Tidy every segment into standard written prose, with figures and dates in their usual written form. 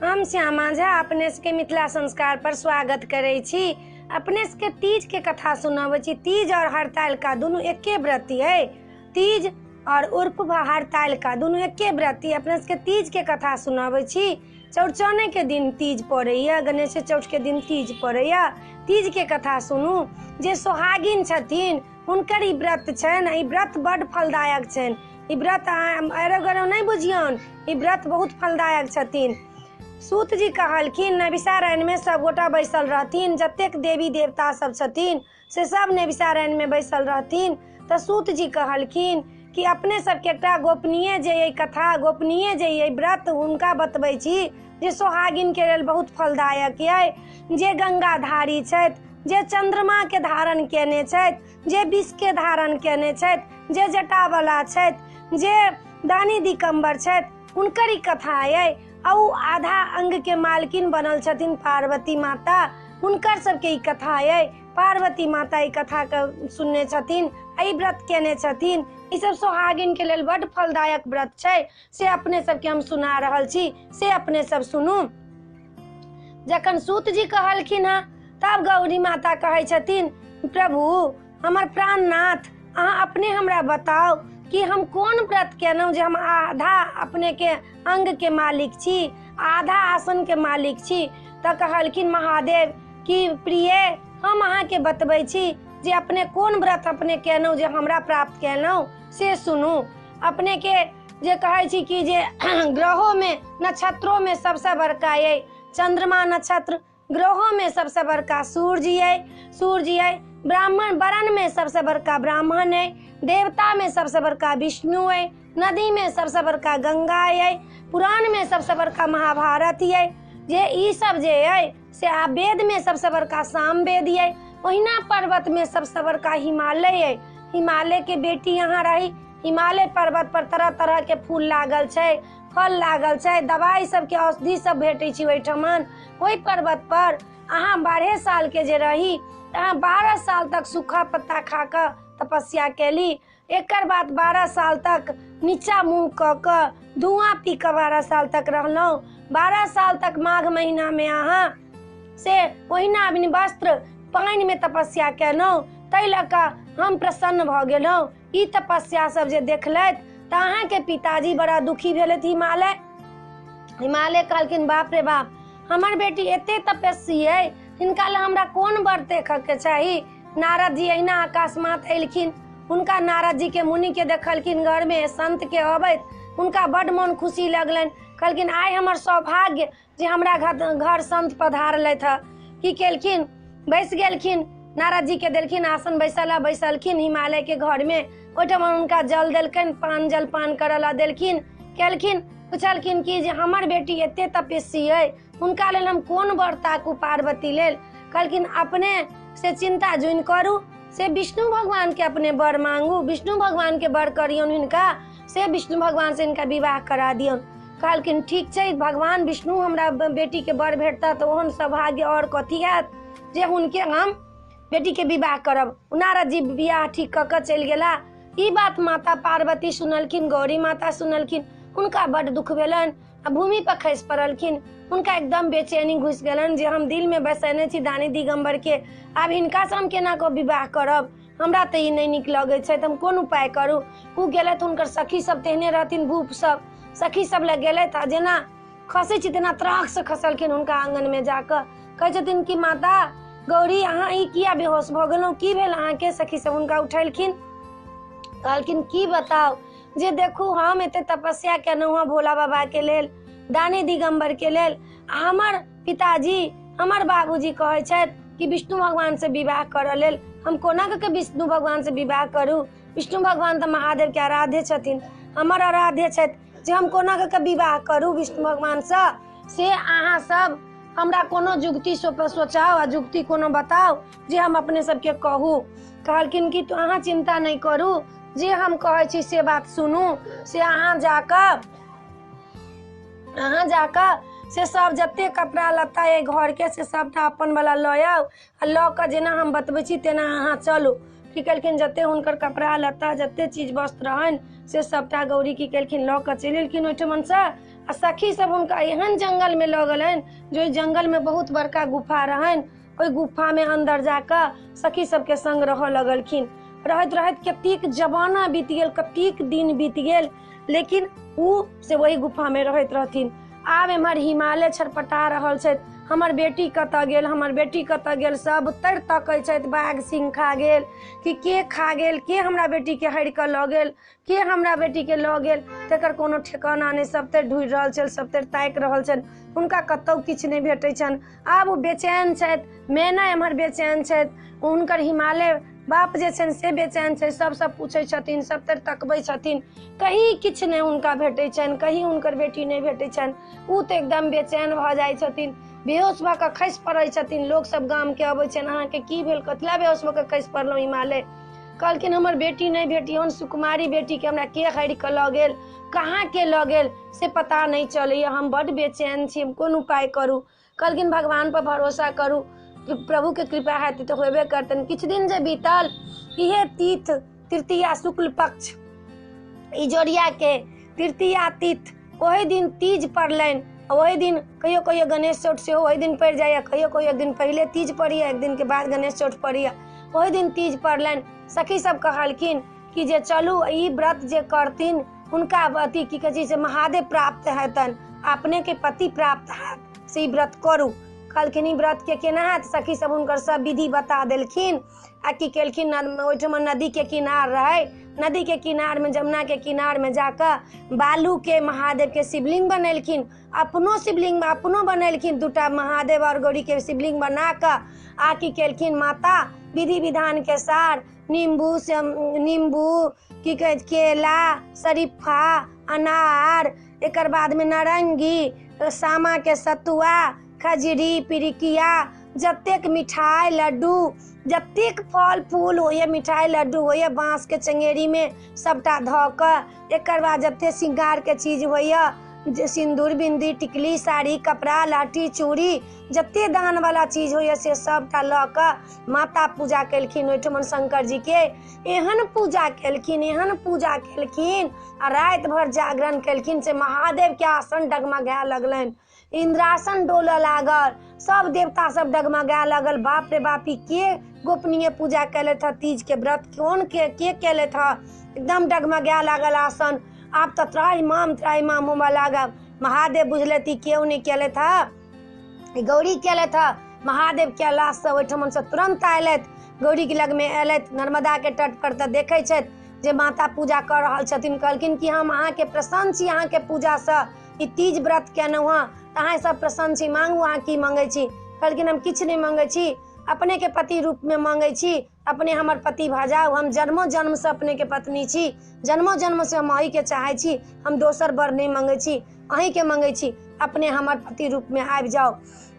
हम श्यामा झा अपने सबके मिथिला संस्कार पर स्वागत करै छी। अपने सबके तीज के कथा सुनाबै छी। तीज और हरतालिका दुनू एके व्रत अइ। तीज और उर्फ हरतालिका दुनू एके व्रत। अपने सबके तीज के कथा सुनाबै छी। चौड़चने के दिन तीज पड़ैया, गणेश चौठ के दिन तीज पड़ैया। तीज के कथा सुनू। जे सोहागिन छथिन हुनकर ई व्रत छनि। ई व्रत बड फलदायक छनि। ई व्रत अहाँ गरो नहि बुझियौन, ई व्रत बहुत फलदायक छथिन। सूत जी कहलखिन नैमिषारण्य में सब गोटा बैसल रहथिन, जतेक देवी देवता सब छथिन से सब नैमिषारण्य में बैसल रहथिन। तऽ सूत जी कहलखिन कि अपने सबके एकटा गोपनीय जे अइ कथा, गोपनीय जे अइ व्रत हुनका बतबै छी जे सोहागिन के लेल बहुत फलदायक अइ। जे गंगाधारी छथि, जे चंद्रमा के धारण केने छथि, जे विष के धारण केने छथि, जे जटावला छथि, जे दानी दिगंबर छथि, हुनकर ई कथा अइ। आ ओ आधा अंग के मालकिन बनल छथिन पार्वती माता, हुनकर सबके ई कथा अइ। पार्वती माता ई कथा के सुनने छथिन, एहि व्रत केने छथिन। ई सब सोहागिन के लेल बड फलदायक व्रत छै, से अपने सबके हम सुना रहल छी, से अपने सब सुनू। जखन सूत जी कहलखिन हँ तब गौरी माता कहै छथिन, प्रभु हमर प्राणनाथ, अहाँ अपने हमरा बताउ कि हम कोन व्रत केलहुँ जे हम आधा अपने के अंग के मालिक छी, आधा आसन के मालिक छी। तऽ कहलखिन महादेव कि प्रिय, हम अहाँके बतबै छी जे अपने कोन व्रत अपने केलहुँ जे हमरा प्राप्त केलहुँ, से सुनू। अपने के जे कहै छी कि जे ग्रहों में नक्षत्रों में सबसे बड़का अइ चंद्रमा नक्षत्र, ग्रहों में सबसे बड़का सूर्य अइ, सूर्य अइ। ब्राह्मण वरण में सबसे बड़का ब्राह्मण अइ, देवता में सबसे बड़का विष्णु अइ, नदी में सबसे बड़का गंगा अइ, पुराण में सबसे बड़का महाभारत अइ। जे ई सब जे अइ से आ वेद में सबसे बड़का सामवेद अइ। ओहिना पर्वत में सबसे बड़का हिमालय अइ। हिमालय के बेटी यहाँ रही। हिमालय पर्वत पर तरह तरह के फूल लागल छै, फल लागल छै, दवाई सबके औषधि सब भेटै छै ओहिठमन। ओहि पर्वत पर अहाँ 12 साल के जे रही, अहाँ 12 साल तक सूखा पत्ता खा कऽ तपस्या केली। एकर बाद 12 साल तक नीचा मुँह कऽ कऽ धुआं पी कऽ 12 साल तक रहलहुँ। 12 साल तक माघ महीना में अहाँ से ओहिना बिन वस्त्र पानि में तपस्या केलहुँ, ताहि लऽ कऽ हम प्रसन्न भऽ गेलहुँ। ई तपस्या सब जे देखलथि तऽ अहाँके पिताजी बड़ा दुखी भेलथि। हिमालय हिमालय कहलखिन, बाप रे बाप, हमर बेटी एते तपस्वी अइ, हिनका लए हमरा कोन वर देखऽ के चाही। नारद जी अहिना अकस्मात एलखिन। हुनका नारद जी के मुनि के देखलखिन घर में संत के अबैत, हुनका बड मन खुशी लगलनि। कहलखिन आइ हमर सौभाग्य जे हमरा घर संत पधारलथि हँ। की केलखिन, बैस गेलखिन। नारद जी के देलखिन आसन बैसल, बैसलखिन हिमालय के घर में। ओहिठाम हुनका जल देलखिन, पान जल पान करऽ ला देलखिन। केलखिन, पुछलखिन कि जे हमर बेटी एते तपस्वी अइ, हुनका लेल हम कोन वर ताकू पार्वती लेल। कहलखिन अपने से चिंता जुनि करू, से विष्णु भगवान के अपने वर मांगू, विष्णु भगवान के वर करियौन हिनका, से विष्णु भगवान से हिनका विवाह करा दियौन। कहलखिन ठीक छै, भगवान विष्णु हमरा बेटी के वर भेटता तऽ ओहन सौभाग्य और कथी हैत जे हुनके हम बेटी के विवाह करब। नारद जी बियाह ठीक कऽ कऽ चलि गेला। ई बात माता पार्वती सुनलखिन, गौरी माता सुनलखिन, हुनका बड दुख भेलनि आ भूमि पर खसि पड़लखिन। हुनका एकदम बेचैनी घुसि गेलनि जे हम दिल में बसेने छी दानी दिगंबर के, आब हिनका से हम केना कऽ विवाह करब, हमरा तऽ ई नहि नीक लगै छै, तऽ हम कोन उपाय करू। ओ गेलथि, हुनकर सखी सब तेहने रहथिन, भूप सब सखी सब लग गेलथि आ जेना खसै छी तेना त्राक से खसलखिन हुनका आंगन में जाकऽ। कहै छथिन कि माता गौरी अहाँ ई किया बेहोश भऽ गेलहुँ, की भेल अहाँके? सखी सब हुनका उठेलखिन, कहलखिन की बताउ जे देखू हम एते तपस्या केलहुँ हँ भोला बाबा के लेल, दानी दिगंबर के लेल, हमर पिताजी हमर बाबूजी कहै छथि कि विष्णु भगवान से विवाह करऽ लेल, हम कोना कऽ के विष्णु भगवान से विवाह करू? विष्णु भगवान तऽ महादेव के आराध्य छथिन, हमर आराध्य छथि, जे हम कोना कऽ के विवाह करू विष्णु भगवान से? से अहाँ सब हमरा कोनो जुगती सोचाउ आ जुगती कोनो बताउ जे हम अपने सबके कहू। कहलखिन कि अहाँ चिंता नहि करू, जे हम कहै छी से बात सुनू, से अहाँ जाकऽ से सब जते कपड़ा लत्ता अइ घर के से सबटा अपन वाला लऽ आउ आ लऽ कऽ जेना हम बतबै छी तेना अहाँ चलू। की केलखिन, जते हुनकर कपड़ा लत्ता जते चीज वस्त्र रहनि से सबटा गौरी की केलखिन लऽ कऽ चलि एलखिन ओहिठमन से। आ सखी सब हुनका एहन जंगल में लऽ गेलनि जे ओहि जंगल में बहुत बड़का गुफा रहनि। ओहि गुफा में अंदर जाकऽ सखी सबके संग रहऽ लगलखिन। रहैत रहैत कतेक जमाना बीत गेल, कतेक दिन बीत गेल, लेकिन उ से वही गुफा में रहैत रहथिन। आब एम्हर हिमालय छटपटा रहल छथि, हमर बेटी कतऽ गेल, हमर बेटी कतऽ गेल। सब तर तकै छथि, बाघ सिंह खा गेल कि के खा गेल, के हमरा बेटीके हरि कऽ लऽ गेल, के हमरा बेटीके लऽ गेल, तकर कोनो ठेकाना नहि। सब तर ढूँढि रहल छनि, सब तर ताकि रहल छनि, हुनका कतहु किछु नहि भेटै छनि। आब ओ बेचैन छथि, मैना एम्हर बेचैन छथि, हुनकर हिमालय बाप जे छनि से बेचैन छै। सबसँ पूछै छथिन, सब तर तकबै छथिन, कहीं किछु नहि हुनका भेटै छनि, कहीं हुनकर बेटी नहि भेटै छनि। ओ तऽ एकदम बेचैन भऽ जाइ छथिन, बेहोश भऽ कऽ खसि पड़ै छथिन। लोक सब गामके अबै छनि, अहाँके की भेल, कथिला बेहोश भऽ कऽ खसि पड़लहुँ हिमालय? कहलखिन हमर बेटी नहि भेटी, ओहन सुकुमारी बेटीके हमरा के हरि कऽ लऽ गेल, कहाँ के लऽ गेल से पता नहि चलैए, हम बड्ड बेचैन छी, हम कोन उपाय करू? कहलखिन भगवान पर भरोसा करू, प्रभु के कृपा हेतै तऽ होबे करतनि। किछु दिन जे बीतल, इहे तीर्थ तृतीया शुक्ल पक्ष इजोरिया के तृतीया तीर्थ, ओहि दिन तीज पड़लनि। ओहि दिन कहियो कहियो गणेश चौठ सेहो ओहि दिन पड़ि जाइए, कहियो कहियो एक दिन पहिले तीज पड़ैए, एक दिन के बाद गणेश चौठ पड़ैए। ओहि दिन तीज पड़लनि। सखी सब कहलखिन कि जे चलू ई व्रत जे करथिन हुनका अथी की कहै छै से महादेव प्राप्त हेतनि, अपने के पति प्राप्त हैत, से ई व्रत करू। कहलखिन ई व्रत के केना हैत? सखी सब हुनकर सब विधि बता देलखिन। आ की केलखिन, ओहिठमा नदी के किनार रहै, नदी के किनार में जमुना के किनार में जाकऽ बालू के महादेव के शिवलिंग बनेलखिन, अपनो शिवलिंग अपनो बनेलखिन, दूटा महादेव और गौरी के शिवलिंग बना कऽ आ की केलखिन, माता विधि विधान के सार नींबू से नींबू की कहै केला शरीफा अनार, एकर बादमे नारङ्गी, सामाके सतुआ, खजरी, पिरिकिया, जतेक मिठाइ लड्डू जतेक फल फूल होइए, मिठाइ लड्डू होइए, बाँसके चङ्गेरीमे सबटा धऽ कऽ, एकर बाद जते श्रृंगारके चीज होइए, जे सिन्दूर बिन्दी टिकली साड़ी कपड़ा लहठी चूड़ी जते दानवला चीज होइए से सबटा लऽ कऽ माता पूजा केलखिन। ओहिठमन शंकर जीके एहन पूजा केलखिन, एहन पूजा केलखिन आ राति भरि जागरण केलखिन से महादेवके आसन डगमगाए लगलनि, इंद्रासन डोलऽ लागल, सब देवता सब डगमगाए लागल। बाप रे बाप, ई के गोपनीय पूजा केलथि हँ, तीजके व्रत कोन के केलथि हँ, एकदम डगमगाए लागल आसन। आब तऽ त्राहिमाम त्राहिमाम होमऽ लागल। महादेव बुझलथि ई केओ नहि केलथि हँ, ई गौरी केलथि हँ। महादेव कैलाशसँ ओहिठमनसँ तुरन्त अयलथि, गौरीके लगमे अयलथि नर्मदाके तट पर, तऽ देखै छथि जे माता पूजा कऽ रहल छथिन। कहलखिन कि हम अहाँके प्रसन्न छी, अहाँके पूजासँ ई तीज व्रत केलहुँ हँ, तऽ अहाँ सब प्रसन्न छी, मांगू अहाँ की मंगै छी? कहलखिन हम किछु नहि मंगै छी, अपनेके पति रूपमे मंगै छी, अपने हमर पति भऽ जाउ, हम जन्मो जन्मसँ अपनेके पत्नी छी, जन्मो जन्मसँ हम अहीँके चाहै छी, हम दोसर वर नहि मंगै छी, अहीँके मंगै छी, अपने हमर पति रूपमे आबि जाउ।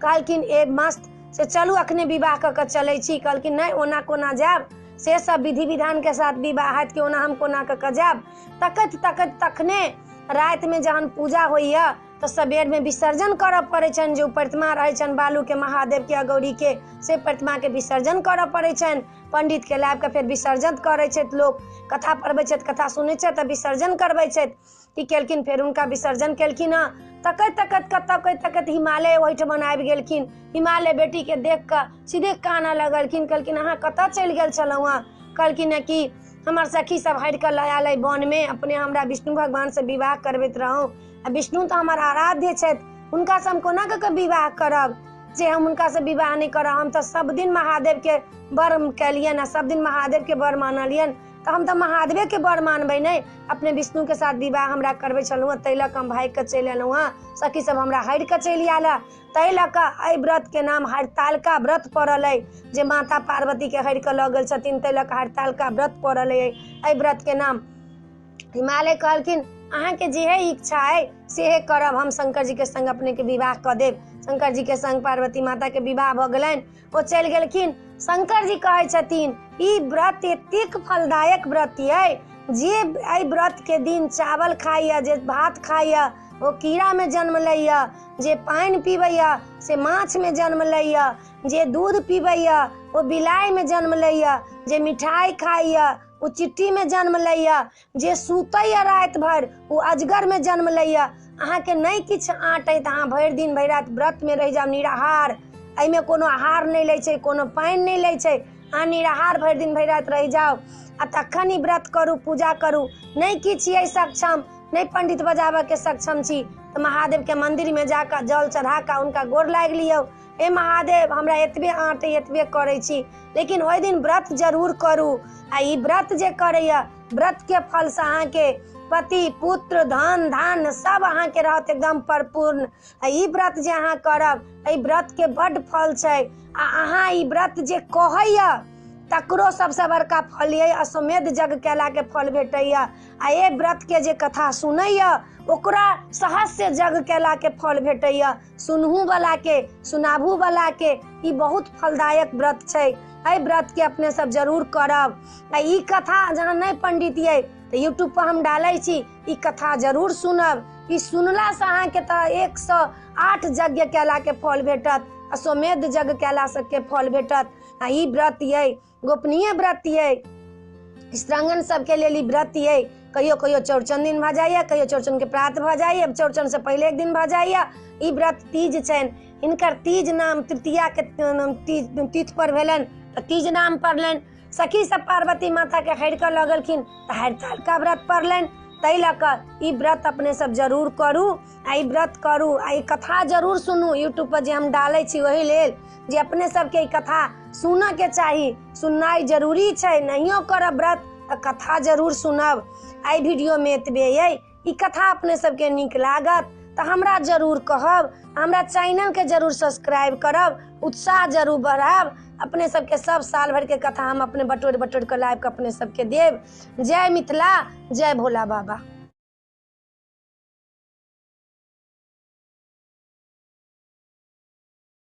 कहलखिन ए मस्त, से चलू अखने विवाह कऽ कऽ चलै छी। कहलखिन नहि, ओना कोना जायब, से सब विधि विधानके साथ विवाह हैत कि ओना हम कोना कऽ कऽ जायब? तकैत तकैत तखने रातिमे जहन पूजा होइए तऽ सबेरमे विसर्जन करऽ पड़ै छनि, जे ओ प्रतिमा रहै छनि बालूके महादेवके आ गौरीके, से प्रतिमाके विसर्जन करऽ पड़ै छनि। पंडितके लाबि कऽ फेर विसर्जन करै छथि लोक, कथा पढ़बै छथि, कथा सुनै छथि आ विसर्जन करबै छथि। की केलखिन, फेर हुनका विसर्जन केलखिन हँ। तकैत तकैत तकैत तकैत हिमालय ओहिठमन आबि गेलखिन। हिमालय बेटीके देख कऽ सीधे कानऽ लगलखिन। कहलखिन अहाँ कतऽ चलि गेल छलहुँ हँ? कहलखिन हँ कि हमर सखी सब हरि कऽ लऽ आयल अइ वनमे, अपने हमरा विष्णु भगवानसँ विवाह करबैत रहौं, आ विष्णु तऽ हमर आराध्य छथि, हुनकासँ हम कोना कऽ कऽ विवाह करब, जे हम हुनकासँ विवाह नहि करब। हम तऽ सब दिन महादेवके वर केलियनि आ सब दिन महादेवके वर मानलियनि, तऽ हम तऽ महादेवेके वर मानबै ने, अपने विष्णुके साथ विवाह हमरा करबै छलहुँ हँ, ताहि लऽ कऽ हम भागि कऽ चलि एलहुँ हँ, सखी सब हमरा हरि कऽ चलि आयल हँ, ताहि लऽ कऽ एहि व्रतके नाम हरितालिका व्रत पड़ल अइ, जे माता पार्वतीके हरि कऽ लऽ गेल छथिन, ताहि लऽ कऽ हरितालिका व्रत पड़ल अइ एहि व्रतके नाम। हिमालय कहलखिन अहाँके जेहे इच्छा अइ सेहे करब, हम शंकर जीके संग अपनेके विवाह कऽ देब। शंकर जीके संग पार्वती माताके विवाह भऽ गेलनि, ओ चलि गेलखिन। शंकर जी कहै छथिन ई व्रत एतेक फलदायक व्रत अइ जे एहि व्रतके दिन चावल खाइए, जे भात खाइए ओ कीड़ामे जन्म लैए, जे पानि पीबैए से माछमे जन्म लैए, जे दूध पीबैए ओ बिलाइमे जन्म लैए, जे मिठाइ खाइए ओ ओ चिट्टीमे जन्म लैए, जे सुतैए राति भरि ओ अजगरमे जन्म लैए। अहाँके नहि किछु आँटै तऽ अहाँ भरि दिन भरि राति व्रतमे रहि जाउ निराहार। एहिमे कोनो आहार नहि लै छै, कोनो पानि नहि लै छै, अहाँ निराहार भरि दिन भरि राति रहि जाउ आ तखन ई व्रत करू, पूजा करू। नहि किछु अइ सक्षम, नहि पंडित बजाबऽके सक्षम छी तऽ महादेवके मन्दिरमे जाकऽ जल चढ़ाकऽ हुनका गोर लागि लियौ, हे महादेव हमरा एतबे आँटे एतबे करै छी, लेकिन ओहि दिन व्रत जरूर करू। आ ई व्रत जे करैए व्रतके फलसँ अहाँके पति पुत्र धन धान सब अहाँके रहत एकदम परिपूर्ण। आ ई व्रत जे अहाँ करब एहि व्रतके बड्ड फल छै। आ अहाँ ई व्रत जे कहैए तकरो सबसँ बड़का फल अइ अश्वमेध यज्ञ कयलाके फल भेटैए। आ एहि व्रतके जे कथा सुनैए ओकरा सहस्र यज्ञ कयलाके फल भेटैए। सुनहूवलाके सुनाबूवलाके ई बहुत फलदायक व्रत छै। एहि व्रतके अपने सब जरूर करब। आ ई कथा जहाँ नहि पंडित अइ तऽ यूट्यूबपर हम डालै छी, ई कथा जरूर सुनब। ई सुनलासँ अहाँके तऽ 108 यज्ञ कयलाके फल भेटत, अश्वमेध यज्ञ कयला सबके फल भेटत। आ ई व्रत अइ गोपनीय व्रत अइ, स्त्रांगन सबके लेल ई व्रत अइ। कहियो कहियो चौड़चन दिन भऽ जाइए, कहियो चौड़चनके प्रात भऽ जाइए, चौड़चनसँ पहिले एक दिन भऽ जाइए। ई व्रत तीज छनि, हिनकर तीज नाम तृतीयाके तीज पर भेलनि तऽ तीज नाम पड़लनि। सखी सब पार्वती माताके हरि कऽ लऽ गेलखिन तऽ हरितालिका व्रत पड़लनि। ताहि लऽ कऽ ई व्रत अपने सब जरूर करू आ ई व्रत करू आ ई कथा जरूर सुनू। यूट्यूबपर जे हम डालै छी ओहि लेल जे अपने सबके ई कथा सुनऽके चाही, सुननाइ जरूरी छै। नहियो करब व्रत तऽ कथा जरूर सुनब। एहि वीडियोमे एतबे अइ। ई कथा अपने सबके नीक लागत तऽ हमरा जरूर कहब, हमरा चैनलके जरूर सब्सक्राइब करब, उत्साह जरूर बढ़ायब। अपने सबके सब साल भरिके कथा हम अपने बटोरि बटोरि कऽ लाबि कऽ अपने सबके देब। जय मिथिला, जय भोला बाबा।